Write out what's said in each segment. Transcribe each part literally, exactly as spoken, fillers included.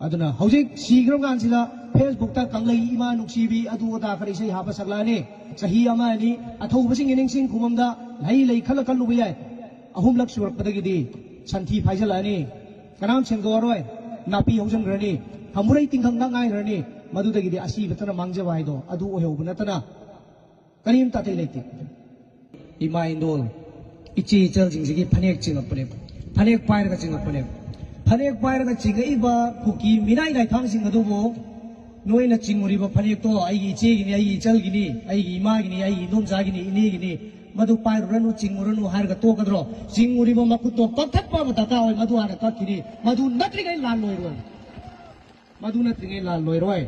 ꯑꯗꯨꯅ ꯍꯧꯖꯤꯛ ꯁꯤꯈ꯭ꯔꯕ ꯀꯥꯟꯁꯤꯗ Facebook ꯇ ꯀꯪꯂꯩ ꯏꯃꯥ ꯅꯨꯡꯁꯤꯕꯤ ꯑꯗꯨ ꯑꯗꯥ ꯈꯔ ꯏꯁꯩ ꯍꯥꯞꯄ ꯁꯛꯂꯛꯑꯅꯤ꯫ ꯆꯍꯤ ꯑꯃ ꯑꯅꯤ ꯑꯊꯧꯕꯁꯤꯡꯒꯤ ꯅꯤꯡꯁꯤꯡ ꯈꯨꯕꯝꯗ ꯂꯩ ꯂꯩ ꯈꯜꯂ ꯈꯜꯂꯨꯕ ꯌꯥꯏ꯫ ꯑꯍꯨꯝꯂꯛ ꯁꯨꯔꯛꯄꯗꯒꯤꯗꯤ ꯁꯟꯊꯤ ꯐꯥꯏꯖꯤꯜꯂꯛꯑꯅꯤ꯫ ꯀꯅꯥꯝ ꯁꯦꯡꯗꯣꯛꯑꯔꯣꯏ꯫ ꯅꯥꯄꯤ ꯍꯧꯖꯤꯟꯈ꯭ꯔꯅꯤ꯫ ꯈꯝꯕꯨꯔꯩ ꯇꯤꯡꯈꯪ ꯉꯥꯛ ꯉꯥꯏꯈ꯭ꯔꯅꯤ꯫ ꯃꯗꯨꯗꯒꯤꯗꯤ ꯑꯁꯤꯕꯇꯅ ꯃꯥꯡꯖꯕ ꯍꯥꯏꯗꯣ ꯑꯗꯨ ꯑꯣꯏꯍꯧꯕ ꯅꯠꯇꯅ ꯀꯔꯤꯝꯇ ꯑꯇꯩ ꯂꯩꯇꯦ꯫ ꯏꯃꯥ ꯏꯟꯗꯣꯜ, ꯏꯆꯦ ꯏꯆꯜꯁꯤꯡꯁꯤꯒꯤ ꯐꯅꯦꯛ ꯆꯤꯡꯉꯛꯄꯅꯦꯕ꯫ ꯐꯅꯦꯛ ꯄꯥꯏꯔꯒ ꯆꯤꯡꯉꯛꯄꯅꯦꯕ꯫ ꯐꯅꯦꯛ ꯄꯥꯏꯔꯒ ꯆꯤꯡꯉꯛꯏꯕ ꯀꯨꯀꯤ ꯃꯤꯅꯥꯏ ꯂꯥꯏꯊꯥꯡꯁꯤꯡ ꯑꯗꯨꯕꯨ ꯅꯣꯏꯅ ꯆꯤꯡꯉꯨꯔꯤꯕ ꯐꯅꯦꯛꯇꯣ ꯑꯩꯒꯤ ꯏꯆꯦꯒꯤꯅꯤ, ꯑꯩꯒꯤ ꯏꯆꯜꯒꯤꯅꯤ, ꯑꯩꯒꯤ ꯏꯃꯥꯒꯤꯅꯤ, ꯑꯩꯒꯤ ꯏꯟꯗꯣꯝꯆꯥꯒꯤꯅꯤ, ꯏꯅꯦꯒꯤꯅꯤ, ꯃꯗꯨ ꯄꯥꯏꯔꯨꯔꯅꯨ, ꯆꯤꯡꯉꯨꯔꯅꯨ ꯍꯥꯏꯔꯒ ꯇꯣꯛꯀꯗ꯭ꯔꯣ? ꯆꯤꯡꯉꯨꯔꯤꯕ ꯃꯈꯨꯠꯇꯣ ꯀꯛꯊꯠꯄ ꯑꯃ ꯗꯔꯀꯥꯔ ꯑꯣꯏ꯫ ꯃꯗꯨ ꯍꯥꯟꯅ ꯀꯛꯈꯤꯅꯤ꯫ ꯃꯗꯨ ꯅꯠꯇ꯭ꯔꯤꯉꯩ ꯂꯥꯟ ꯂꯣꯏꯔꯣꯏ꯫ ꯃꯗꯨ ꯅꯠꯇ꯭ꯔꯤꯉꯩ ꯂꯥꯟ ꯂꯣꯏꯔꯣꯏ꯫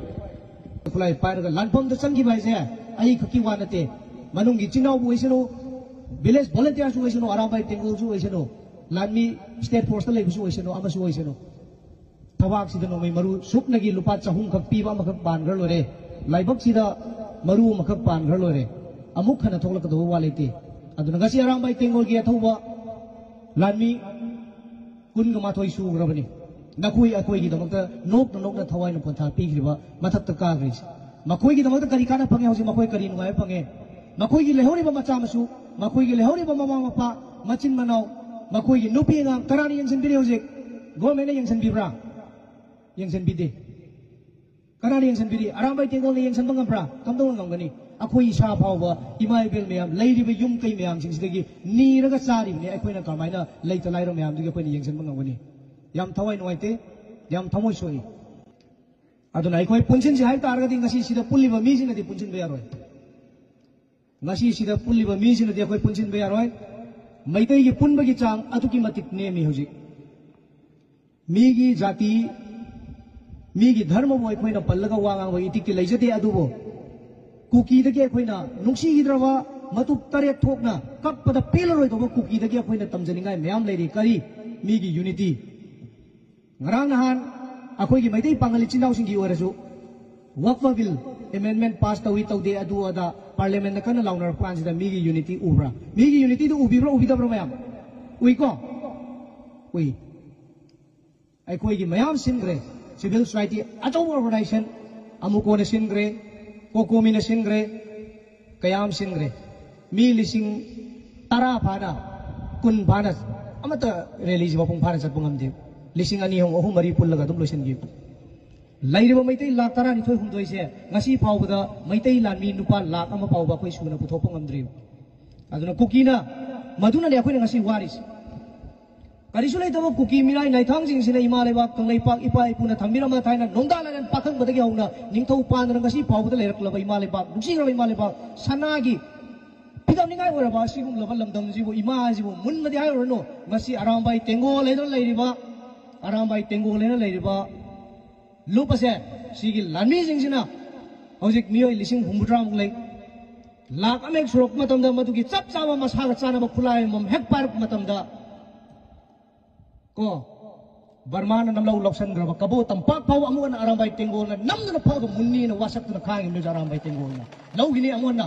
ꯈꯨꯠꯂꯥꯏ ꯄꯥꯏꯔꯒ ꯂꯥꯟꯐꯝꯗ ꯆꯪꯈꯤꯕ ꯍꯥꯏꯁꯦ ꯑꯩ ꯈꯛꯀꯤ ꯋꯥ ꯅꯠꯇꯦ꯫ ꯃꯅꯨꯡꯒꯤ ꯏꯆꯤꯟ ꯏꯅꯥꯎꯕꯨ ꯑꯣꯏꯁꯅꯨ, village volunteer ꯁꯨ ꯑꯣꯏꯁꯅꯨ, ꯑꯔꯥꯝꯕꯥꯏ ꯇꯦꯡꯒꯣꯜꯁꯨ ꯑꯣꯏꯁꯅꯨ, ꯂꯥꯟꯃꯤ state force ꯇ ꯂꯩꯕꯁꯨ ꯑꯣꯏꯁꯅꯨ, ꯑꯃꯁꯨ ꯑꯣꯏꯁꯅꯨ, ꯊꯕꯥꯛꯁꯤꯗ ꯅꯣꯡꯃꯩ ꯃꯔꯨ ꯁꯨꯞꯅꯒꯤ ꯂꯨꯄꯥ ꯆꯍꯨꯝ ꯈꯛ ꯄꯤꯕ ꯑꯃꯈꯛ ꯄꯥꯟꯈ꯭ꯔ ꯂꯣꯏꯔꯦ꯫ ꯂꯥꯏꯕꯛꯁꯤꯗ ꯃꯔꯨ ꯑꯃꯈꯛ ꯄꯥꯟꯈ꯭ꯔ ꯂꯣꯏꯔꯦ꯫ ꯑꯃꯨꯛ ꯍꯟꯅ ꯊꯣꯛꯂꯛꯀꯗꯧꯕ ꯋꯥ ꯂꯩꯇꯦ꯫ ꯑꯗꯨꯅ ꯉꯁꯤ ꯑꯔꯥꯝꯕꯥꯏ ꯇꯦꯡꯒꯣꯜꯒꯤ ꯑꯊꯧꯕ ꯂꯥꯟꯃꯤ ꯀꯨꯟꯒ ꯃꯥꯊꯣꯏ ꯁꯨꯈ꯭ꯔꯕꯅꯤ꯫ ꯅꯈꯣꯏ ꯑꯩꯈꯣꯏꯒꯤꯗꯃꯛꯇ ꯅꯣꯛꯅ ꯅꯣꯛꯅ ꯊꯋꯥꯏꯅ ꯄꯣꯟꯊꯥ ꯄꯤꯈ꯭ꯔꯤꯕ, ꯃꯊꯛꯇ ꯀꯥꯈ꯭ꯔꯤꯁꯦ꯫ ꯃꯈꯣꯏꯒꯤꯗꯃꯛꯇ ꯀꯔꯤ ꯀꯥꯟꯅ ꯐꯪꯉꯦ? ꯍꯧꯖꯤꯛ ꯃꯈꯣꯏ ꯀꯔꯤ ꯅꯨꯡꯉꯥꯏꯕ ꯐꯪꯉꯦ? ꯃꯈꯣꯏꯒꯤ ꯂꯩꯍꯧꯔꯤꯕ ꯃꯆꯥ ꯃꯁꯨ, ꯃꯈꯣꯏꯒꯤ ꯂꯩꯍꯧꯔꯤꯕ ꯃꯃꯥ ꯃꯄꯥ, ꯃꯆꯤꯟ ꯃꯅꯥꯎ, ꯃꯈꯣꯏꯒꯤ ꯅꯨꯄꯤ ꯑꯉꯥꯡ ꯀꯅꯥꯅ ꯌꯦꯡꯁꯤꯟꯕꯤꯔꯤ? ꯍꯧꯖꯤꯛ government ꯅ ꯌꯦꯡꯁꯤꯟꯕꯤꯕ꯭ꯔꯥ? ꯌꯦꯡꯁꯤꯟꯕꯤꯗꯦ꯫ ꯀꯅꯥꯅ ꯌꯦꯡꯁꯤꯟꯕꯤꯔꯤ? ꯑꯔꯥꯝꯕꯥꯏ ꯇꯦꯡꯒꯣꯜꯅ ꯌꯦꯡꯁꯤꯟꯕ ꯉꯝꯕ꯭ꯔꯥ? ꯀꯝꯗꯧꯅ ꯉꯝꯒꯅꯤ? ꯑꯩꯈꯣꯏ ꯏꯁꯥ ꯐꯥꯎꯕ, ꯏꯃꯥ ꯏꯕꯦꯜ ꯃꯌꯥꯝ, ꯂꯩꯔꯤꯕ ꯌꯨꯝ ꯀꯩ ꯃꯌꯥꯝꯁꯤꯡꯁꯤꯗꯒꯤ ꯅꯤꯔꯒ ꯆꯥꯔꯤꯕꯅꯤ꯫ ꯑꯩꯈꯣꯏꯅ ꯀꯃꯥꯏꯅ ꯂꯩꯇ ꯂꯥꯏꯔ ꯃꯌꯥꯝꯗꯨꯒꯤ ꯑꯩꯈꯣꯏꯅ ꯌꯦꯡꯁꯤꯟꯕ ꯉꯝꯒꯅꯤ? ꯌꯥꯝ ꯊꯋꯥꯏ ꯅꯨꯡꯉꯥꯏꯇꯦ, ꯌꯥꯝ ꯊꯃꯣꯏ ꯁꯣꯛꯏ꯫ ꯑꯗꯨꯅ ꯑꯩꯈꯣꯏ ꯄꯨꯟꯁꯤꯟꯁꯤ ꯍꯥꯏꯕ ꯇꯥꯔꯒꯗꯤ ꯉꯁꯤ ꯁꯤꯗ ꯄꯨꯜꯂꯤꯕ ꯃꯤꯁꯤꯡꯅꯗꯤ ꯄꯨꯟꯁꯤꯟꯕ ꯌꯥꯔꯣꯏ꯫ ꯉꯁꯤ ꯁꯤꯗ ꯄꯨꯜꯂꯤꯕ ꯃꯤꯁꯤꯡꯅꯗꯤ ꯑꯩꯈꯣꯏ ꯄꯨꯟꯁꯤꯟꯕ ꯌꯥꯔꯣꯏ꯫ ꯃꯩꯇꯩꯒꯤ ꯄꯨꯟꯕꯒꯤ ꯆꯥꯡ ꯑꯗꯨꯛꯀꯤ ꯃꯇꯤꯛ ꯅꯦꯝꯃꯤ ꯍꯧꯖꯤꯛ꯫ ꯃꯤꯒꯤ ꯖꯥꯇꯤ, ꯃꯤꯒꯤ ꯙꯔꯃꯕꯨ ꯑꯩꯈꯣꯏꯅ ꯄꯜꯂꯒ ꯋꯥ ꯉꯥꯡꯕ ꯏꯇꯤꯛꯇꯤ ꯂꯩꯖꯗꯦ, ꯑꯗꯨꯕꯨ ꯀꯨꯀꯤꯗꯒꯤ ꯑꯩꯈꯣꯏꯅ ꯅꯨꯡꯁꯤꯈꯤꯗ꯭ꯔꯕ ꯃꯇꯨꯞ ꯇꯔꯦꯠ ꯊꯣꯛꯅ ꯀꯞꯄꯗ ꯄꯦꯜꯂꯔꯣꯏꯗꯧꯕ ꯀꯨꯀꯤꯗꯒꯤ ꯑꯩꯈꯣꯏꯅ ꯇꯝꯖꯅꯤꯡꯉꯥꯏ ꯃꯌꯥꯝ ꯂꯩꯔꯤ꯫ ꯀꯔꯤ? ꯃꯤꯒꯤ unity꯫ ꯉꯔꯥꯡ ꯅꯍꯥꯟ ꯑꯩꯈꯣꯏꯒꯤ ꯃꯩꯇꯩ ꯄꯥꯉꯜ ꯏꯆꯤꯟ ꯏꯅꯥꯎꯁꯤꯡꯒꯤ ꯑꯣꯏꯔꯁꯨ ꯋꯛꯐ ꯕꯤꯜ ꯑꯦꯃꯦꯟꯗꯃꯦꯟꯠ ꯄꯥꯁ ꯇꯧꯏ ꯇꯧꯗꯦ ꯑꯗꯨ ꯑꯗꯥ ꯄꯥꯔꯂꯤꯌꯥꯃꯦꯟꯠꯅ ꯀꯟꯅ ꯂꯥꯎꯅꯔꯛꯄ ꯀꯥꯟꯁꯤꯗ ꯃꯤꯒꯤ unity ꯎꯕ꯭ꯔꯥ? ꯃꯤꯒꯤ unity ꯗꯨ ꯎꯕꯤꯕ꯭ꯔꯥ ꯎꯕꯤꯗꯕ꯭ꯔꯥ ꯃꯌꯥꯝ? ꯎꯏꯀꯣ? ꯎꯏ꯫ ꯑꯩꯈꯣꯏꯒꯤ ꯃꯌꯥꯝ ꯁꯤꯟꯈ꯭ꯔꯦ꯫ Civil society ꯑꯆꯧꯕ organization, ꯑꯃꯨꯀꯣꯅ ꯁꯤꯟꯈ꯭ꯔꯦ, ꯀꯣꯀꯣꯃꯤꯅ ꯁꯤꯟꯈ꯭ꯔꯦ, ꯀꯌꯥꯝ ꯁꯤꯟꯈ꯭ꯔꯦ꯫ ꯃꯤ ꯂꯤꯁꯤꯡ ꯇꯔꯥ ꯐꯥꯅ, ꯀꯨꯟ ꯐꯥꯅ, ꯑꯃꯠꯇ rallyꯁꯤ ꯃꯄꯨꯡ ꯐꯥꯅ ꯆꯠꯄ ꯉꯝꯗꯦ꯫ ꯂꯤꯁꯤꯡ ꯑꯅꯤ, ꯑꯍꯨꯝ, ꯑꯍꯨꯝ, ꯃꯔꯤ ꯄꯨꯜꯂꯒ ꯑꯗꯨꯝ ꯂꯣꯏꯁꯤꯟꯈꯤꯕ꯫ ꯂꯩꯔꯤꯕ ꯃꯩꯇꯩ ꯂꯥꯈ ꯇꯔꯥꯅꯤꯊꯣꯏ ꯍꯨꯝꯗꯣꯏꯁꯦ ꯉꯁꯤ ꯐꯥꯎꯕꯗ ꯃꯩꯇꯩ ꯂꯥꯟꯃꯤ ꯅꯨꯄꯥ ꯂꯥꯈ ꯑꯃ ꯐꯥꯎꯕ ꯑꯩꯈꯣꯏ ꯁꯨꯅ ꯄꯨꯊꯣꯛꯄ ꯉꯝꯗ꯭ꯔꯤꯕ꯫ ꯑꯗꯨꯅ ꯀꯨꯀꯤꯅ, ꯃꯗꯨꯅꯅꯦ ꯑꯩꯈꯣꯏꯅ ꯉꯁꯤ ꯋꯥꯔꯤꯁꯤ꯫ ꯀꯔꯤꯁꯨ ꯂꯩꯇꯕ ꯀꯨꯀꯤ ꯃꯤꯔꯥꯏ ꯅꯥꯏꯊꯥꯡꯁꯤꯡꯁꯤꯅ ꯏꯃꯥ ꯂꯩꯕꯥꯛ ꯀꯪꯂꯩꯄꯥꯛ ꯏꯄꯥ ꯏꯄꯨꯅ ꯊꯝꯕꯤꯔꯝꯕ ꯊꯥꯏꯅ ꯅꯣꯡꯗꯥ ꯂꯥꯏꯔꯦꯟ ꯄꯥꯈꯪꯕꯗꯒꯤ ꯍꯧꯅ ꯅꯤꯡꯊꯧ ꯄꯥꯟꯗꯨꯅ ꯉꯁꯤ ꯐꯥꯎꯕꯗ ꯂꯩꯔꯛꯂꯕ ꯏꯃꯥ ꯂꯩꯕꯥꯛ, ꯅꯨꯡꯁꯤꯈ꯭ꯔꯕ ꯏꯃꯥ ꯂꯩꯕꯥꯛ, ꯁꯅꯥꯒꯤ ꯐꯤꯗꯝꯅꯤꯡꯉꯥꯏ ꯑꯣꯏꯔꯕ ꯑꯁꯤꯒꯨꯝꯂꯕ ꯂꯝꯗꯝꯁꯤꯕꯨ, ꯏꯃꯥꯁꯤꯕꯨ ꯃꯨꯟꯕꯗꯤ ꯍꯥꯏꯔꯨꯔꯅꯨ, ꯉꯁꯤ ꯑꯔꯥꯝꯕꯥꯏ ꯇꯦꯡꯒꯣꯜ ꯍꯥꯏꯗꯨꯅ ꯂꯩꯔꯤꯕ, ꯑꯔꯥꯝꯕꯥꯏ ꯇꯦꯡꯒꯣꯜ ꯍꯥꯏꯅ ꯂꯩꯔꯤꯕ ꯂꯨꯞ ꯑꯁꯦ, ꯁꯤꯒꯤ ꯂꯥꯟꯃꯤꯁꯤꯡꯁꯤꯅ ꯍꯧꯖꯤꯛ ꯃꯤꯑꯣꯏ ꯂꯤꯁꯤꯡ ꯍꯨꯝꯐꯨꯇꯔꯥꯃꯨꯛ ꯂꯩ꯫ ꯂꯥꯛ ꯑꯃ ꯍꯦꯛ ꯁꯨꯔꯛꯄ ꯃꯇꯝꯗ, ꯃꯗꯨꯒꯤ ꯆꯞ ꯆꯥꯕ ꯃꯁꯥꯒ ꯆꯥꯅꯕ ꯈꯨꯠꯂꯥꯏ ꯑꯃꯃꯝ ꯍꯦꯛ ꯄꯥꯏꯔꯛꯄ ꯃꯇꯝꯗ, ꯀꯣ, ꯕꯔꯃꯥꯅ ꯅꯝꯂꯧ ꯂꯧꯁꯤꯟꯈ꯭ꯔꯕ ꯀꯕꯣ ꯇꯝꯄꯥꯛ ꯐꯥꯎꯕ ꯑꯃꯨꯛ ꯍꯟꯅ ꯑꯔꯥꯝꯕꯥꯏ ꯇꯦꯡꯒꯣꯜꯅ ꯅꯝꯗꯨꯅ ꯐꯛꯑꯒ ꯃꯨꯟꯅꯤꯅ ꯋꯥꯁꯛꯇꯨꯅ ꯈꯥꯡꯉꯤꯕꯅꯤ ꯑꯔꯥꯝꯕꯥꯏ ꯇꯦꯡꯒꯣꯜꯅ꯫ ꯂꯧꯈꯤꯅꯤ ꯑꯃꯨꯛ ꯍꯟꯅ꯫